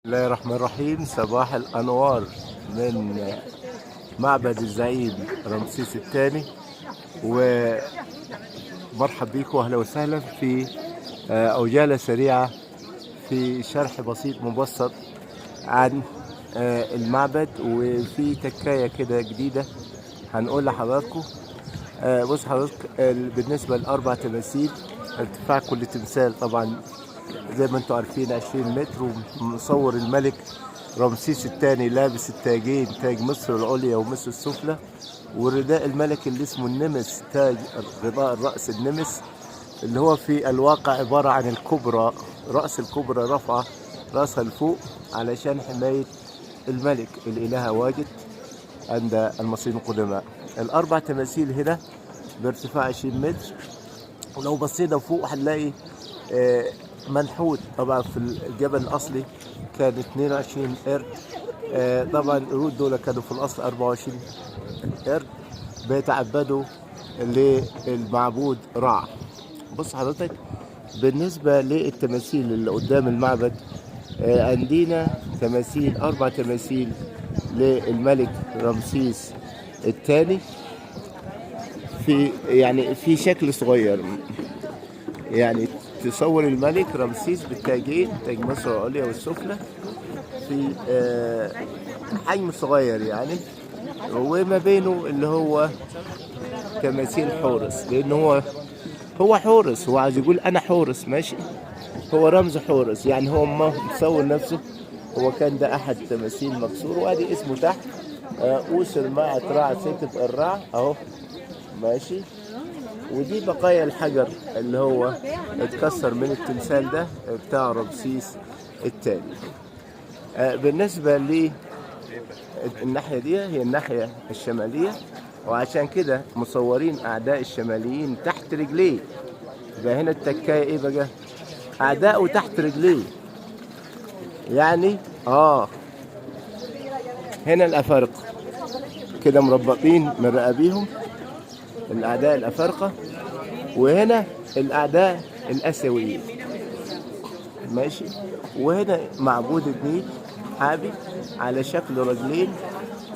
الله الرحمن الرحيم. صباح الأنوار من معبد الزعيم رمسيس الثاني، ومرحب بيكم أهلا وسهلا في عجالة سريعة في شرح بسيط مبسط عن المعبد، وفي تكاية كده جديدة هنقول لحضراتكم. بص حضرتك، بالنسبة لأربع تماثيل، ارتفاع كل تمثال طبعا زي ما انتم عارفين 20 متر، ومصور الملك رمسيس الثاني لابس التاجين، تاج مصر العليا ومصر السفلى، والرداء الملكي اللي اسمه النمس، تاج غطاء الرأس النمس، اللي هو في الواقع عبارة عن الكبرى، رأس الكبرى رفع رأسها لفوق علشان حماية الملك الإله واجد عند المصريين القدماء. الأربع تماثيل هنا بارتفاع 20 متر، ولو بصينا فوق هنلاقي منحوت. طبعا في الجبل الأصلي كان 22 قرد، طبعا القرود دول كانوا في الأصل 24 قرد بيتعبدوا للمعبود رع. بص حضرتك، بالنسبة للتماثيل اللي قدام المعبد، عندنا تماثيل، أربع تماثيل للملك رمسيس الثاني في يعني في شكل صغير، يعني تصور الملك رمسيس بالتاجين، تاج مصر العليا والسفلى، في حجم صغير يعني، وما بينه اللي هو تماثيل حورس، لان هو حورس، هو عايز يقول انا حورس، ماشي، هو رمز حورس، يعني هو ما مصور نفسه، هو كان ده احد تماثيل مكسور، وادي اسمه تحت اوسر مع تراع ستة الرع اهو، ماشي. ودي بقايا الحجر اللي هو اتكسر من التمثال ده بتاع رمسيس الثاني. بالنسبة للناحية دي هي الناحية الشمالية، وعشان كده مصورين أعداء الشماليين تحت رجليه. يبقى هنا التكاية إيه بقى؟ أعداؤه تحت رجليه، يعني هنا الأفارقة كده مربطين من رقابيهم، الأعداء الأفارقة، وهنا الأعداء الآسيويين، ماشي. وهنا معبود النيل حابي على شكل رجلين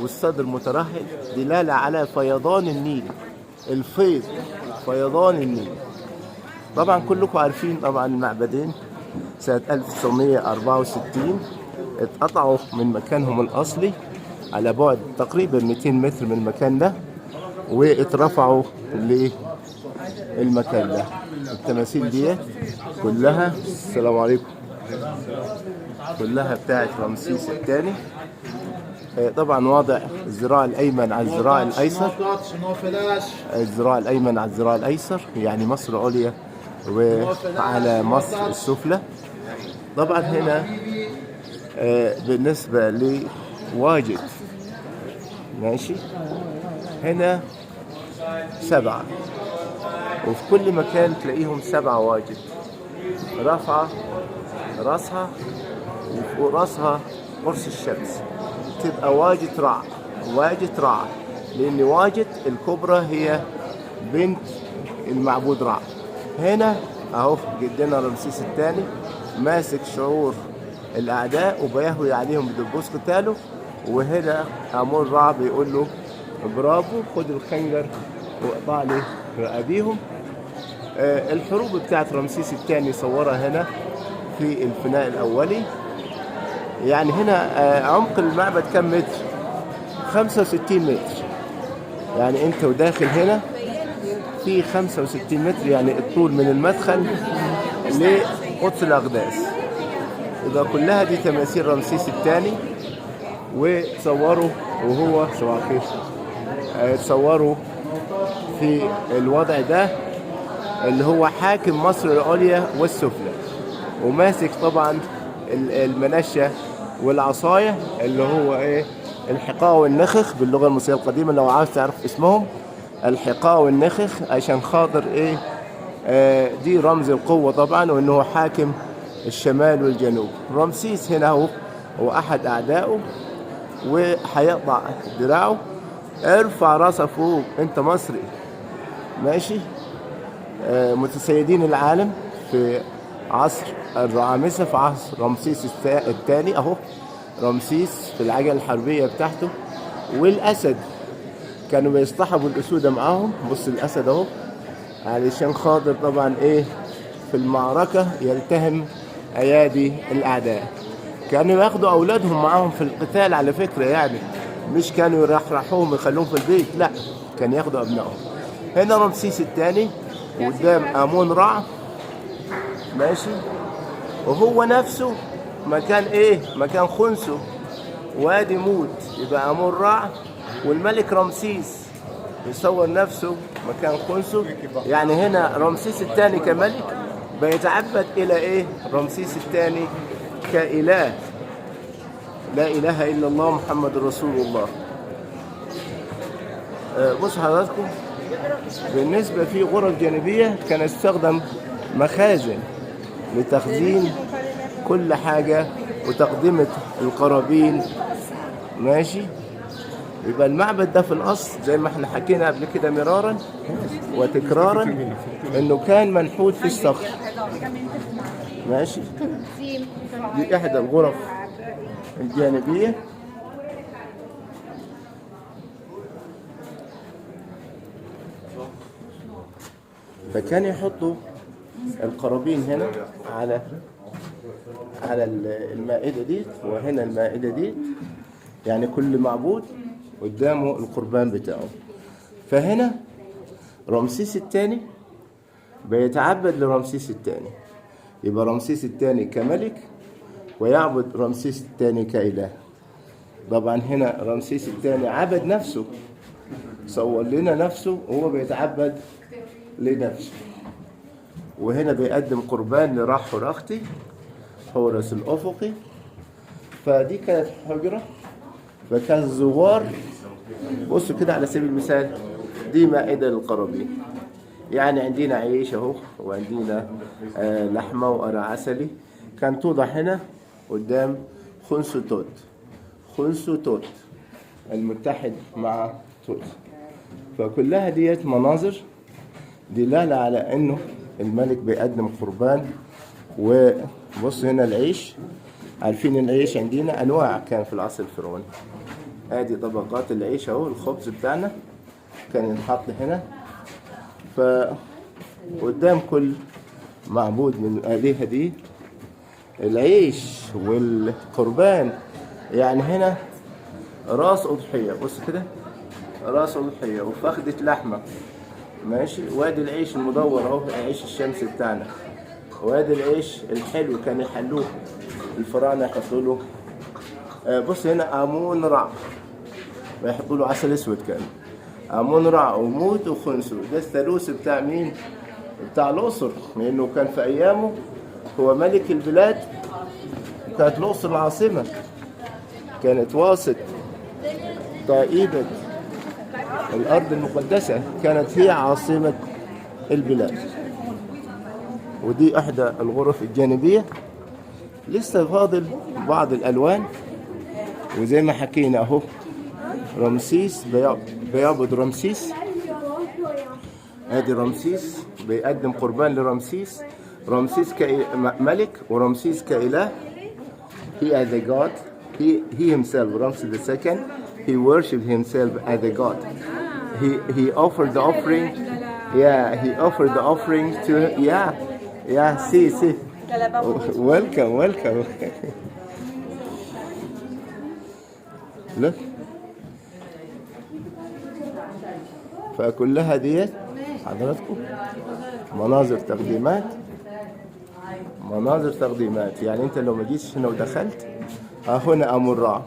والصدر مترهل، دلالة على فيضان النيل، الفيض، فيضان النيل. طبعا كلكم عارفين طبعا المعبدين سنة 1964 اتقطعوا من مكانهم الأصلي على بعد تقريبا 200 متر من المكان ده، واترفعوا للمكان ده. التماثيل دي كلها، السلام عليكم، كلها بتاعت رمسيس الثاني. طبعا واضع الذراع الايمن على الذراع الايسر، الذراع الايمن على الذراع الايسر، يعني مصر العليا وعلى مصر السفلى. طبعا هنا بالنسبة لواجد، ماشي، هنا 7، وفي كل مكان تلاقيهم 7 واجد، رافعة راسها وفوق راسها قرص الشمس، تبقى واجد رع، واجد رع، لأن واجد الكبرى هي بنت المعبود رع. هنا أهو جدنا رمسيس الثاني ماسك شعور الأعداء وبيهوي عليهم بدبوس قتاله، وهنا أمون رع بيقول له برافو، خد الخنجر واقطع لي رقابيهم. الحروب بتاعت رمسيس الثاني صورها هنا في الفناء الأولي. يعني هنا عمق المعبد كم متر؟ 65 متر، يعني انت وداخل هنا في 65 متر، يعني الطول من المدخل لقدس الأقداس. يبقى كلها دي تماثيل رمسيس الثاني، وتصوروا وهو صباح الخير، تصوروا في الوضع ده اللي هو حاكم مصر العليا والسفلى، وماسك طبعا المنشة والعصاية اللي هو ايه، الحقاء والنخخ باللغة المصرية القديمة، لو عاوز تعرف اسمهم الحقاء والنخخ، عشان خاطر ايه، دي رمز القوة طبعا، وانه هو حاكم الشمال والجنوب. رمسيس هنا هو احد اعدائه وهيقطع دراعه. ارفع راسك فوق، انت مصري، ماشي. متسيدين العالم في عصر الرعامسة، في عصر رمسيس الثاني اهو. رمسيس في العجلة الحربية بتاعته والأسد، كانوا بيصطحبوا الأسودة معاهم. بص الأسد اهو، علشان خاطر طبعا ايه في المعركة يلتهم أيادي الأعداء. كانوا ياخدوا أولادهم معاهم في القتال على فكرة، يعني مش كانوا يرحرحوهم يخلوهم في البيت، لا كان ياخدوا أبنائهم. هنا رمسيس الثاني قدام آمون رع، ماشي، وهو نفسه مكان ايه؟ مكان خنسو، وادي موت. يبقى امون رع والملك رمسيس يصور نفسه مكان خنسو. يعني هنا رمسيس الثاني كملك بيتعبد الى ايه؟ رمسيس الثاني كإله. لا اله الا الله محمد رسول الله. بص حضراتكم، بالنسبة في غرف جانبية كان يستخدم مخازن لتخزين كل حاجة وتقدمة القرابين، ماشي. يبقى المعبد ده في الأصل زي ما احنا حكينا قبل كده مرارا وتكرارا انه كان منحوت في الصخر، ماشي. دي احدى الغرف الجانبية. فكان يحطوا القرابين هنا على المائدة دي، وهنا المائدة دي، يعني كل معبود قدامه القربان بتاعه. فهنا رمسيس الثاني بيتعبد لرمسيس الثاني، يبقى رمسيس الثاني كملك ويعبد رمسيس الثاني كإله. طبعا هنا رمسيس الثاني عبد نفسه، صور لنا نفسه وهو بيتعبد لنفسه. وهنا بيقدم قربان لرع حراختي حورس الأفقي. فدي كانت حجرة، فكان الزوار بصوا كده على سبيل المثال دي مائدة للقرابين، يعني عندنا عيش اهو، وعندنا لحمة وقرع عسلي، كان توضع هنا قدام خنسو توت، خنسو توت المتحد مع توت. فكلها ديت مناظر دلالة على انه الملك بيقدم قربان. وبص هنا العيش، عارفين العيش عندنا انواع كان في العصر الفرعوني، ادي طبقات العيش اهو، الخبز بتاعنا كان ينحط هنا. فقدام كل معبود من الآلهة دي العيش والقربان. يعني هنا راس أضحية، بص كده راس أضحية وفخدة لحمة، ماشي. وادي العيش المدور اهو، عيش الشمس بتاعنا. وادي العيش الحلو كان يحلوه الفراعنة، يحطوا له بص هنا آمون رع، بيحطوا له عسل اسود، كان آمون رع وموت وخنسو. ده الثالوث بتاع مين؟ بتاع الأقصر، لأنه كان في أيامه هو ملك البلاد، وكانت الأقصر العاصمة، كانت واسط طائبة الأرض المقدسة، كانت هي عاصمة البلاد. ودي إحدى الغرف الجانبية، لسه فاضل بعض الألوان. وزي ما حكينا أهو رمسيس بيعبد رمسيس، ادي رمسيس بيقدم قربان لرمسيس، رمسيس كملك ورمسيس كإله. He as a god, he himself, Ramses the second, he worshipped himself as a god. He offered the offering, yeah, he offered the offering to, yeah, yeah, see, see. Welcome, welcome. Look. فكلها ديت حضراتكم مناظر تقديمات، مناظر تقديمات. يعني انت لو ما جيتش هنا ودخلت، ها هنا امون رع،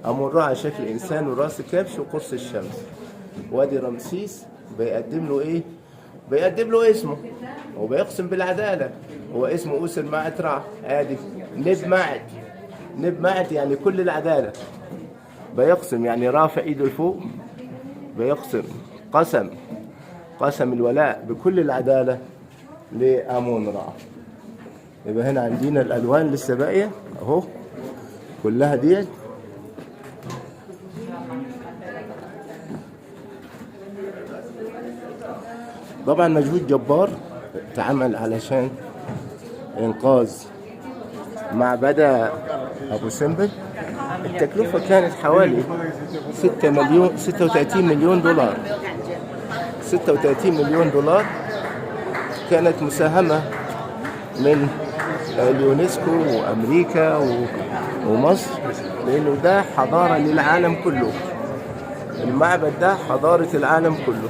امون رع شكل انسان وراس كبش وقرص الشمس. وادي رمسيس بيقدم له ايه؟ بيقدم له اسمه وبيقسم بالعداله، هو اسمه اوسر معت رع، ادي نب معت، نب معت يعني كل العداله. بيقسم يعني رافع ايده لفوق، بيقسم قسم، قسم الولاء بكل العدالة لآمون رع. يبقى هنا عندنا الألوان لسه باقية أهو كلها ديت. طبعا مجهود جبار اتعمل علشان إنقاذ معبد أبو سمبل. التكلفة كانت حوالي 6 مليون 36 مليون دولار، 36 مليون دولار كانت مساهمة من اليونسكو وأمريكا ومصر، لأنه ده حضارة للعالم كله. المعبد ده حضارة العالم كله.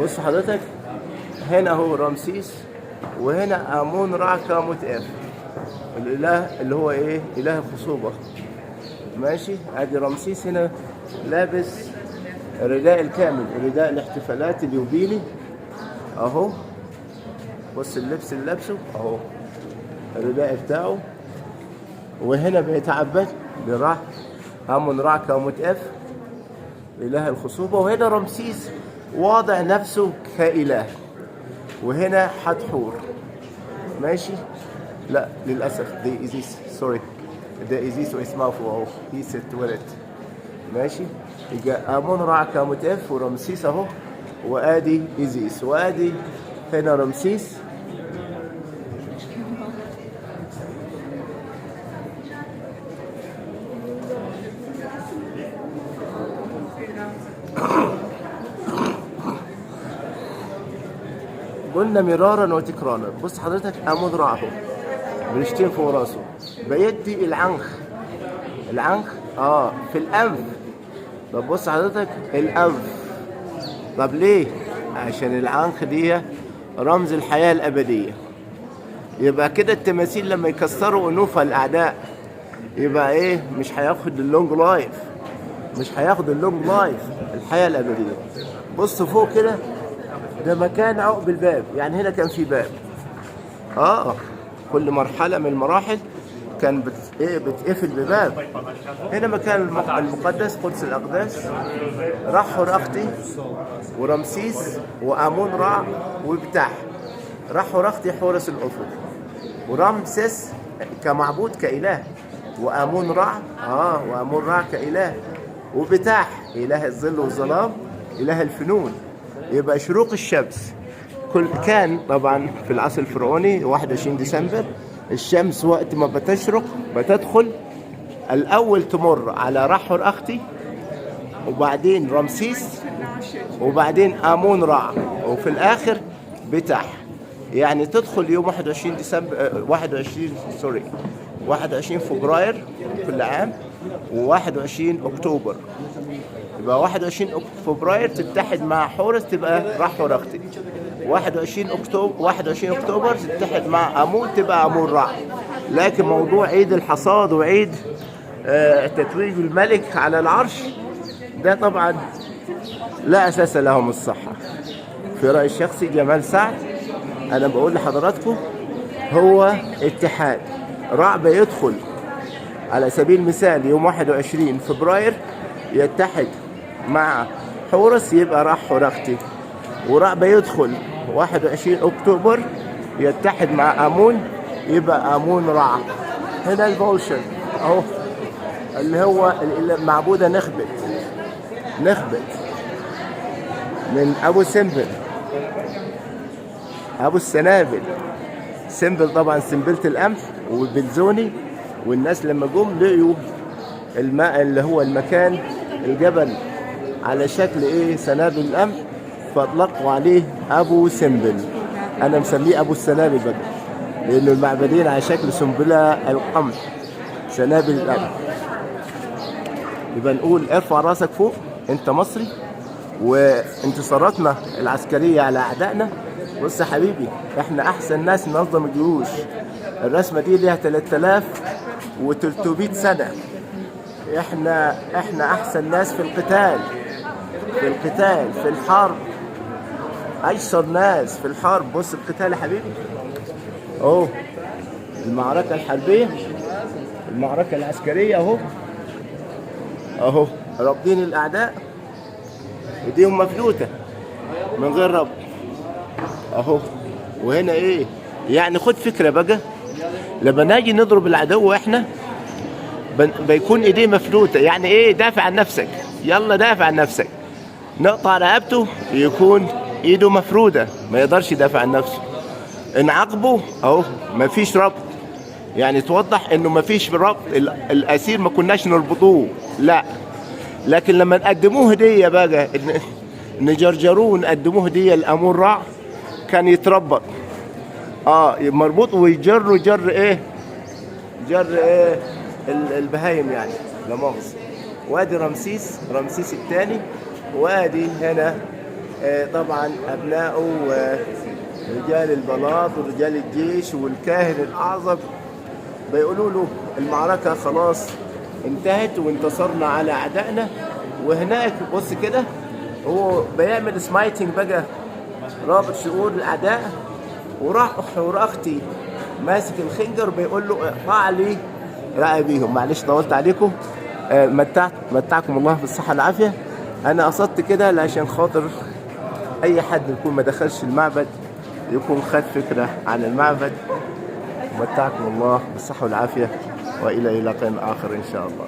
بص حضرتك، هنا هو رمسيس، وهنا آمون رع كاموت إف، الإله اللي هو إيه؟ إله الخصوبة. ماشي، ادي رمسيس هنا لابس الرداء الكامل، رداء الاحتفالات اليوبيلي اهو. بص اللبس اللي لابسه اهو، الرداء بتاعه. وهنا بيتعبد لرع امون رع كاموت اف اله الخصوبة. وهنا رمسيس واضع نفسه كإله، وهنا حتحور. ماشي، لا للاسف دي ايزيس، sorry، ده ايزيس واسمه اهو، ايست ولد. ماشي، يبقى امون رع كاموت اف ورمسيس اهو، وادي ايزيس، وادي هنا رمسيس. قلنا مرارا وتكرارا. بص حضرتك، امون رع اهو بريشتين فوق راسه، بيدي العنخ، العنخ في الانف. طب بص حضرتك الانف، طب ليه؟ عشان العنخ دي رمز الحياة الأبدية. يبقى كده التماثيل لما يكسروا أنوفها الأعداء يبقى إيه؟ مش هياخد ال long life، مش هياخد ال long life، الحياة الأبدية. بص فوق كده، ده مكان عقب الباب، يعني هنا كان في باب. كل مرحلة من المراحل كان إيه بتقفل بباب. هنا مكان المقدس، قدس الأقداس، راح حراختي ورمسيس وآمون رع وبتاح. راح حراختي حورس الأفق، ورمسيس كمعبود كإله، وآمون رع وآمون رع كإله، وبتاح إله الظل والظلام، إله الفنون. يبقى شروق الشمس كل كان طبعا في العصر الفرعوني 21 ديسمبر، الشمس وقت ما بتشرق بتدخل الأول تمر على رحر أختي، وبعدين رمسيس، وبعدين آمون رع، وفي الآخر بتاح. يعني تدخل يوم 21 ديسمبر، 21 sorry 21 فبراير كل عام، و21 أكتوبر. يبقى 21 فبراير تتحد مع حورس تبقى راح حورختي، 21 اكتوبر، 21 اكتوبر تتحد مع امون تبقى امون رع. لكن موضوع عيد الحصاد وعيد تتويج الملك على العرش ده طبعا لا اساس له من الصحة. في رأيي الشخصي جمال سعد، انا بقول لحضراتكم هو اتحاد رع بيدخل على سبيل المثال يوم 21 فبراير يتحد مع حورس يبقى راح حورختي، ورع بيدخل 21 اكتوبر يتحد مع امون يبقى امون رع. هنا الفولشن اهو اللي هو المعبودة نخبت، نخبت من ابو سمبل، ابو السنابل. سمبل طبعا سنبلة القمح وبلزوني، والناس لما جم لقيوا الماء اللي هو المكان الجبل على شكل ايه؟ سنابل القمح، فاطلقوا عليه ابو سمبل. انا مسميه ابو السنابل بقى، لانه المعبدين على شكل سنبله القمح، سنابل القمح. يبقى نقول ارفع راسك فوق، انت مصري، وانتصاراتنا العسكرية على اعدائنا. بص يا حبيبي، احنا احسن ناس ننظم الجيوش. الرسمة دي ليها 3300 سنة. احنا احسن ناس في القتال، في القتال، في الحرب، ايسر ناس في الحرب. بص القتال يا حبيبي اهو، المعركة الحربية، المعركة العسكرية اهو، اهو رابطين الاعداء، ايديهم مفلوتة من غير ربط اهو. وهنا ايه يعني؟ خد فكرة بقى، لما نيجي نضرب العدو احنا بيكون ايديه مفلوتة، يعني ايه؟ دافع عن نفسك، يلا دافع عن نفسك. نقطع رقبته يكون ايده مفرودة، ما يقدرش يدافع عن نفسه. نعاقبه اهو مفيش ربط، يعني توضح انه مفيش ربط. الاسير ما كناش نربطوه، لا، لكن لما نقدموه هديه بقى نجرجروه ونقدموه هديه لامون رع كان يتربط، مربوط ويجروا جر ايه، جر ايه البهايم يعني، لا مؤاخذة. وادي رمسيس، رمسيس الثاني. وادي هنا طبعا ابنائه ورجال البلاط ورجال الجيش والكاهن الاعظم بيقولوا له المعركة خلاص انتهت وانتصرنا على اعدائنا. وهناك بص كده هو بيعمل smiting بقى، رابط شعور الاعداء، وراح حوراختي ماسك الخنجر بيقول له اقطع لي رقبيهم. معلش طولت عليكم، متعكم الله بالصحة والعافية. انا قصدت كده عشان خاطر اي حد يكون ما دخلش المعبد يكون خد فكرة عن المعبد. متعكم الله بالصحة والعافية، والى لقاء اخر ان شاء الله.